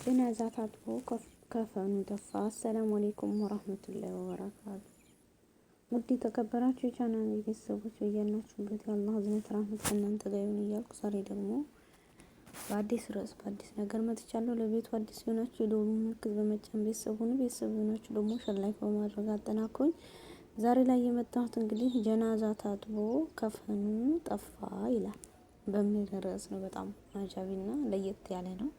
ጀናዛ ታጥቦ ከፈኑ ጠፋ። አሰላሙ አሌይኩም ወራህመቱላሂ ወበረካቱ። ውድ የተከበራችሁ የቻናል ቤተሰቦች በያላችሁበት የአላህ እዝነት ራህመት ከእናንተ ጋር ይሁን እያልኩ ዛሬ ደግሞ በአዲስ ርዕስ በአዲስ ነገር መጥቻለሁ። ለቤቱ አዲስ የሆናችሁ የደወል ምልክት በመጫን ቤተሰብ ሁኑ። ቤተሰብ የሆናችሁ ደግሞ share like በማድረግ አጠናክሩኝ። ዛሬ ላይ የመጣሁት እንግዲህ ጀናዛ ታጥቦ ከፈኑ ጠፋ ይላል በሚል ርዕስ ነው። በጣም አጃቢና ለየት ያለ ነው።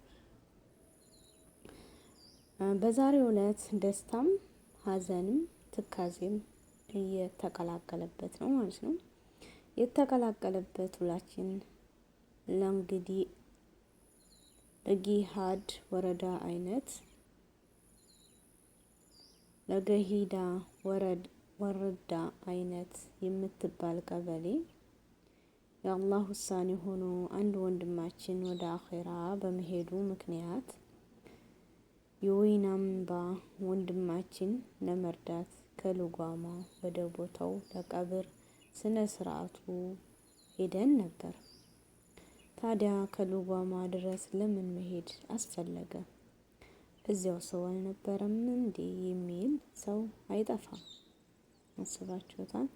በዛሬው ዕለት ደስታም ሀዘንም ትካዜም እየተቀላቀለበት ነው ማለት ነው። የተቀላቀለበት ሁላችን ለእንግዲህ ለጊሃድ ወረዳ አይነት ለገሂዳ ወረዳ አይነት የምትባል ቀበሌ የአላህ ውሳኔ ሆኖ አንድ ወንድማችን ወደ አኼራ በመሄዱ ምክንያት የወይናምባ ወንድማችን ለመርዳት ከልጓማ ወደ ቦታው ለቀብር ስነ ስርዓቱ ሄደን ነበር። ታዲያ ከልጓማ ድረስ ለምን መሄድ አስፈለገ? እዚያው ሰው አልነበረም እንዴ የሚል ሰው አይጠፋም። አስባችሁታል?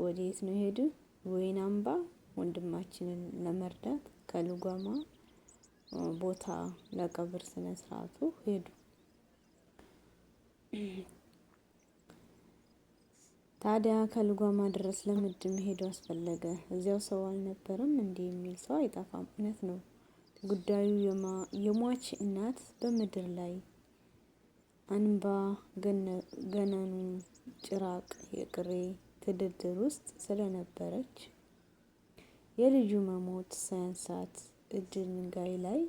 ወዴት ነው ሄዱ? ወይናምባ ወንድማችንን ለመርዳት ከልጓማ ቦታ ለቀብር ስነ ስርዓቱ ሄዱ። ታዲያ ከልጓማ ድረስ ለምንድን መሄዱ አስፈለገ? እዚያው ሰው አልነበረም እንዴ የሚል ሰው አይጠፋም። እውነት ነው። ጉዳዩ የሟች እናት በምድር ላይ አንባ ገነኑ ጭራቅ የቅሬ ትድድር ውስጥ ስለነበረች የልጁ መሞት ሳያንሳት ድንጋይ ላይ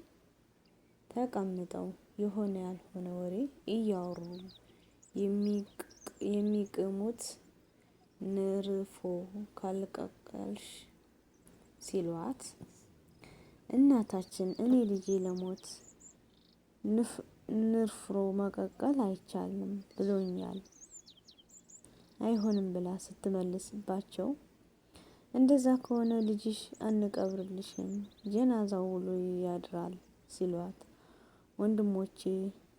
ተቀምጠው የሆነ ያልሆነ ወሬ እያወሩ የሚቅሙት ንርፎ ካልቀቀልሽ ሲሏት እናታችን እኔ ልጄ ለሞት ንፍሮ መቀቀል አይቻልም ብሎኛል፣ አይሆንም ብላ ስትመልስባቸው እንደዛ ከሆነ ልጅሽ አንቀብርልሽም ጀናዛው ውሎ ያድራል ሲሏት ወንድሞቼ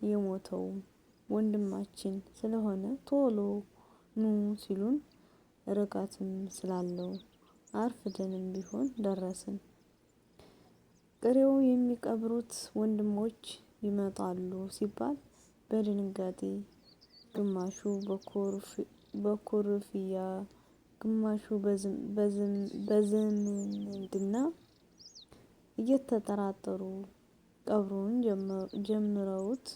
የሞተው ወንድማችን ስለሆነ ቶሎ ኑ ሲሉን ርቀትም ስላለው አርፍደንም ቢሆን ደረስን። ቅሬው የሚቀብሩት ወንድሞች ይመጣሉ ሲባል በድንጋጤ ግማሹ በኩርፊያ ግማሹ በዝምድና እየተጠራጠሩ ቀብሩን ጀምረውት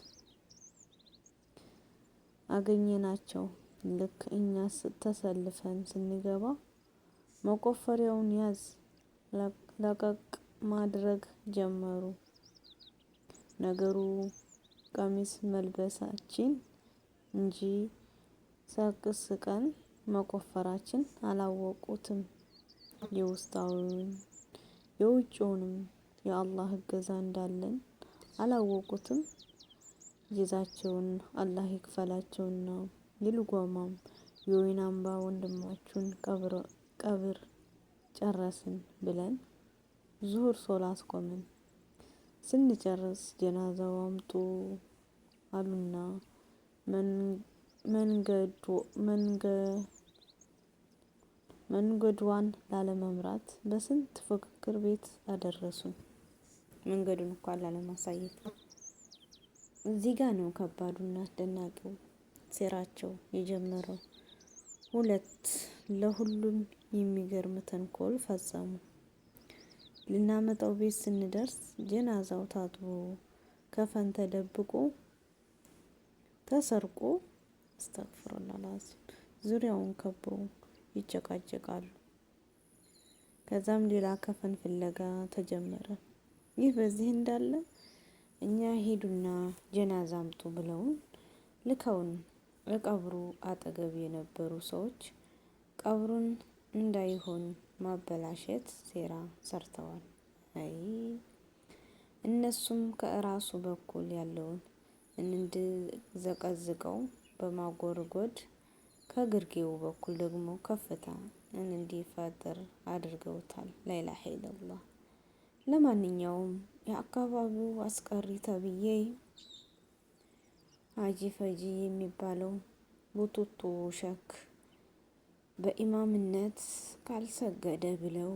አገኘናቸው። ልክ እኛ ተሰልፈን ስንገባ መቆፈሪያውን ያዝ ለቀቅ ማድረግ ጀመሩ። ነገሩ ቀሚስ መልበሳችን እንጂ ሰቅስቀን መቆፈራችን አላወቁትም። የውስጣዊውን የውጭውንም የአላህ እገዛ እንዳለን አላወቁትም። ጀዛቸውን አላህ ይክፈላቸውና የልጓማም የወይን አምባ ወንድማችሁን ቀብር ጨረስን ብለን ዙሁር ሶላት ቆምን። ስንጨርስ ጀናዛው አምጡ አሉና መንገዷን ላለመምራት በስንት ፉክክር ቤት አደረሱን። መንገዱን እንኳን ላለማሳየት እዚህ ጋ ነው ከባዱና አስደናቂው ሴራቸው የጀመረው። ሁለት ለሁሉም የሚገርም ተንኮል ፈጸሙ። ልናመጣው ቤት ስንደርስ ጀናዛው ታጥቦ ከፈን ተደብቆ ተሰርቆ አስተግፍሩላህ ላዚም ዙሪያውን ከበው ይጨቃጨቃሉ። ከዛም ሌላ ከፈን ፍለጋ ተጀመረ። ይህ በዚህ እንዳለ እኛ ሄዱና ጀናዛ አምጡ ብለውን ልከውን ለቀብሩ አጠገብ የነበሩ ሰዎች ቀብሩን እንዳይሆን ማበላሸት ሴራ ሰርተዋል። አይ እነሱም ከእራሱ በኩል ያለውን እንድዘቀዝቀው በማጎርጎድ ከግርጌው በኩል ደግሞ ከፍታ እንዲፈጥር አድርገውታል። ላኢላሀ ኢለላህ። ለማንኛውም የአካባቢው አስቀሪ ተብዬ ሀጂ ፈጂ የሚባለው ቡቱቱ ሸክ በኢማምነት ካልሰገደ ብለው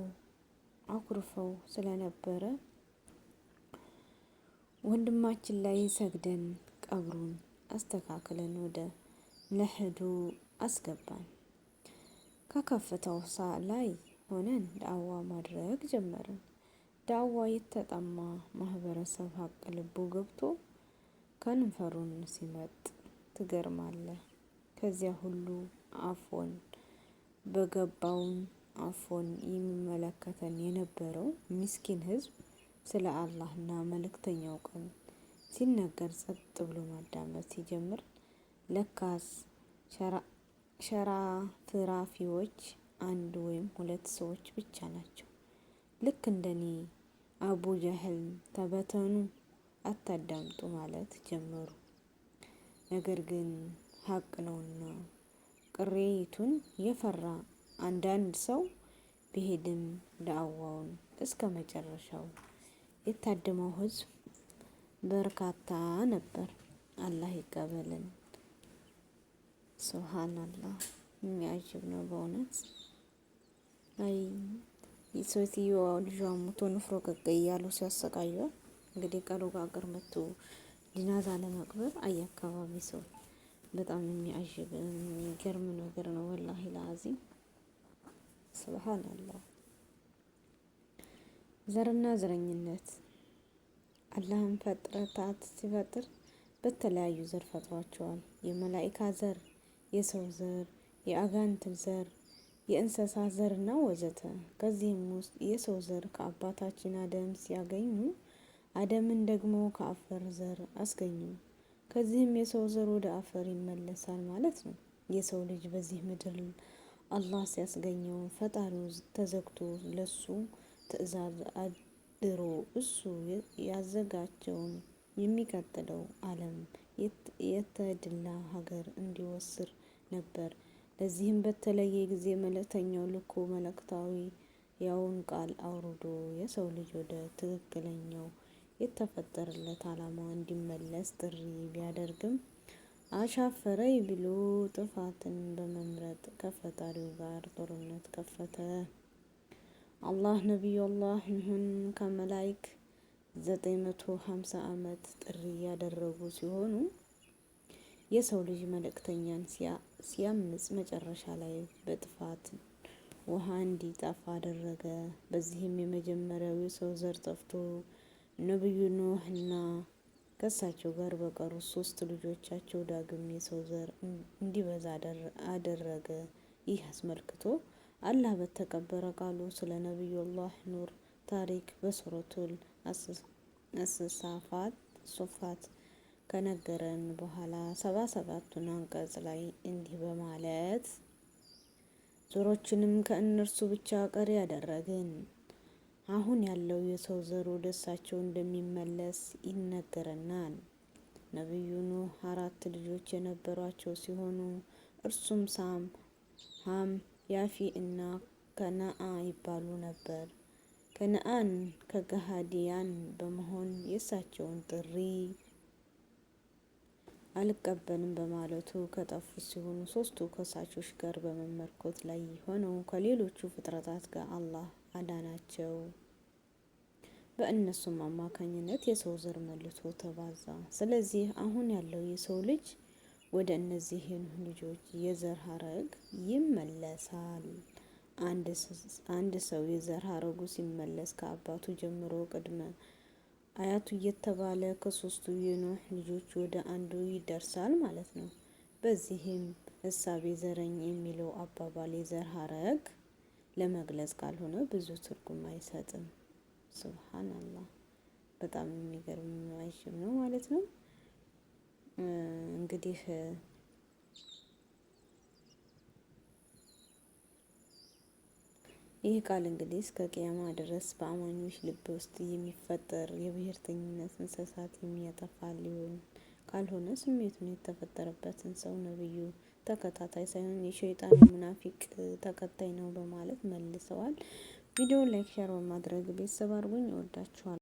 አኩርፈው ስለነበረ ወንድማችን ላይ ሰግደን ቀብሩን አስተካክለን ወደ ለህዱ አስገባን። ከከፍታው ላይ ሆነን ዳዋ ማድረግ ጀመርን። ዳዋ የተጠማ ማህበረሰብ ሀቅ ልቡ ገብቶ ከንፈሩን ሲመጥ ትገርማለህ። ከዚያ ሁሉ አፎን በገባውን አፎን የሚመለከተን የነበረው ምስኪን ህዝብ ስለ አላህና መልእክተኛው ቀን ሲነገር ጸጥ ብሎ ማዳመጥ ሲጀምር ለካስ ሸራፍራፊዎች አንድ ወይም ሁለት ሰዎች ብቻ ናቸው። ልክ እንደኔ አቡ ጀህል ተበተኑ፣ አታዳምጡ ማለት ጀመሩ። ነገር ግን ሀቅ ነውና ቅሬቱን የፈራ አንዳንድ ሰው ቢሄድም ዳዕዋውን እስከ መጨረሻው የታደመው ህዝብ በርካታ ነበር። አላህ ይቀበልን። ሱብሃንአላህ የሚያጅብ ነው በእውነት። አይ ሴትዮዋ ልጇ ሞቶ ንፍሮ ቅቅ እያሉ ሲያሰቃዩት እንግዲህ ከሩቅ ሀገር መጥቶ ጅናዛ ለመቅበር አይ አካባቢ ሰው በጣም የሚያጅብ የሚገርም ነገር ነው። ወላሂ ለአዚም ሱብሃንአላህ። ዘርና ዘረኝነት አላህን ፍጥረታት ሲፈጥር በተለያዩ ዘር ፈጥሯቸዋል። የመላኢካ ዘር፣ የሰው ዘር፣ የአጋንንት ዘር፣ የእንስሳ ዘርና ወዘተ። ከዚህም ውስጥ የሰው ዘር ከአባታችን አደም ሲያገኙ አደምን ደግሞ ከአፈር ዘር አስገኙ። ከዚህም የሰው ዘር ወደ አፈር ይመለሳል ማለት ነው። የሰው ልጅ በዚህ ምድር አላህ ሲያስገኘው ፈጣሪው ተዘግቶ ለሱ ትዕዛዝ አድሮ እሱ ያዘጋጀውን የሚቀጥለው ዓለም የተድላ ሀገር እንዲወስር ነበር። ለዚህም በተለየ ጊዜ መልእክተኛው ልኮ መልእክታዊ ያውን ቃል አውርዶ የሰው ልጅ ወደ ትክክለኛው የተፈጠረለት ዓላማ እንዲመለስ ጥሪ ቢያደርግም አሻፈረኝ ብሎ ጥፋትን በመምረጥ ከፈጣሪው ጋር ጦርነት ከፈተ። አላህ ነቢዩላህ ኑህን ከመላይክ 950 ዓመት ጥሪ ያደረጉ ሲሆኑ የሰው ልጅ መልእክተኛን ሲያምጽ መጨረሻ ላይ በጥፋት ውሃ እንዲጠፋ አደረገ። በዚህም የመጀመሪያው የሰው ዘር ጠፍቶ ነብዩ ኑህና ከእሳቸው ጋር በቀሩት ሶስት ልጆቻቸው ዳግም የሰው ዘር እንዲበዛ አደረገ። ይህ አስመልክቶ አላህ በተከበረ ቃሉ ስለ ነቢዩላህ ኑህ ታሪክ በሱረቱል አስሳፋት ሶፋት ከነገረን በኋላ 77ቱን አንቀጽ ላይ እንዲህ በማለት ዞሮችንም ከእነርሱ ብቻ ቀሪ ያደረግን። አሁን ያለው የሰው ዘር ወደ እሳቸው እንደሚመለስ ይነገረናል። ነቢዩ ኑህ አራት ልጆች የነበሯቸው ሲሆኑ እርሱም ሳም፣ ሃም፣ ያፊ እና ከነአ ይባሉ ነበር። ከነአን ከገሃዲያን በመሆን የእሳቸውን ጥሪ አልቀበልም በማለቱ ከጠፉት ሲሆኑ ሶስቱ ከሳቾች ጋር በመመርኮት ላይ ሆነው ከሌሎቹ ፍጥረታት ጋር አላህ አዳናቸው። በእነሱም አማካኝነት የሰው ዘር መልሶ ተባዛ። ስለዚህ አሁን ያለው የሰው ልጅ ወደ እነዚህ የኑህ ልጆች የዘር ሀረግ ይመለሳል። አንድ ሰው የዘር ሀረጉ ሲመለስ ከአባቱ ጀምሮ ቅድመ አያቱ እየተባለ ከሶስቱ የኖህ ልጆች ወደ አንዱ ይደርሳል ማለት ነው። በዚህም እሳቤ ዘረኝ የሚለው አባባል የዘር ሀረግ ለመግለጽ ካልሆነ ብዙ ትርጉም አይሰጥም። ሱብሃንአላህ በጣም የሚገርም አይሽም ነው ማለት ነው። እንግዲህ ይህ ቃል እንግዲህ እስከ ቅያማ ድረስ በአማኞች ልብ ውስጥ የሚፈጠር የብሔርተኝነት እንስሳት የሚያጠፋ ሊሆን ካልሆነ ስሜቱን የተፈጠረበትን ሰው ነብዩ ተከታታይ ሳይሆን የሸይጣን ሙናፊቅ ተከታይ ነው በማለት መልሰዋል። ቪዲዮ like፣ share በማድረግ ቤተሰብ አድርጉኝ። እወዳችኋለሁ።